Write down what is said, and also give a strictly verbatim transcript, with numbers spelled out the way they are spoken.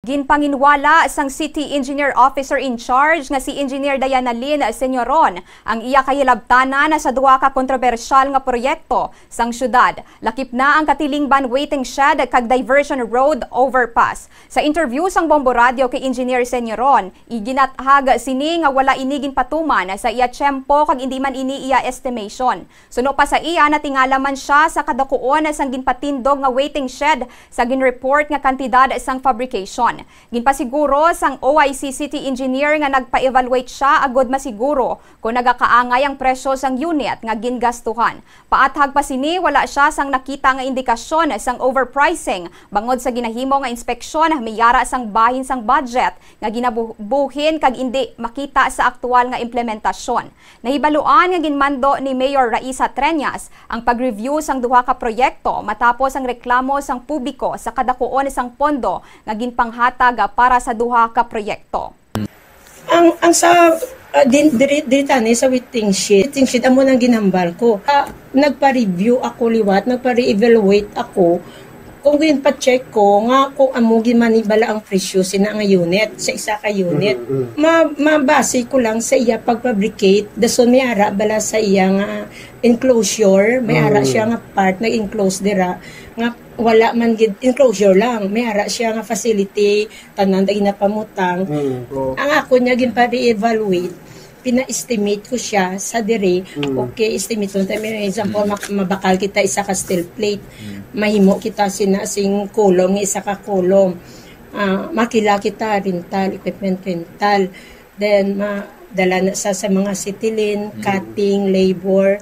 Ginpanginwala sang City Engineer Officer in Charge nga si Engineer Diana Lynn Senioron ang iya kahilabtanan sa duha ka kontrobersyal nga proyekto sang syudad, lakip na ang Katilingban Waiting Shed kag Diversion Road Overpass. Sa interview sang Bombo Radio kay Engineer Senioron, iginathag sini nga wala ini ginpatuman sa iya tiyempo kag indi man ini iya estimation. Suno pa sa iya, natingala man sia sa kadakuon sang ginpatindog nga waiting shed sa ginreport nga kantidad sang fabrication. Ginpasiguro sang O I C City Engineer nga nagpa-evaluate sia agud masiguro kon nagakaangay ang presyo sang unit nga gingastuhan. Paathag pa sini, wala sia sang nakita nga indikasyon sang overpricing bangod sa ginahimo nga inspeksyon may ara sang bahin sang budget nga ginabuhin kag indi makita sa aktual nga implementasyon. Nahibaluan nga ginmando ni Mayor Raisa Treñas ang pag-review sang duha ka proyekto matapos ang reklamo sang publiko sa kadakuon sang pondo nga ginpanghatag para sa duha ka proyekto. Ang ang sa ah, din diri diri tani sa waiting shed. Waiting shed amo nang ginhambal ko. Ah, nagpa-review ako liwat, nagpa-re-evaluate ako kung ginpa-check ko nga kung amo gid man ni bala ang presyo sina nga unit sa isa ka unit. Ma mabase ko lang sa iya pag-fabricate, dason may ara bala sa iya nga enclosure, may ara siya nga part nag-enclose dira nga wala man gid enclosure lang, may ara siya nga facility, tanan na ginapamutang. Ang ako niya ginpa-re-evaluate, pina-estimate ko siya sa diri. Okay, estimate ko tayo. May example, mak- mabakal kita isa ka steel plate. Mahimo kita sina sing column nga isa ka column. Ah, makila kita rental, equipment rental. Then, ma dala na sa, sa mga sitilin, cutting, labor.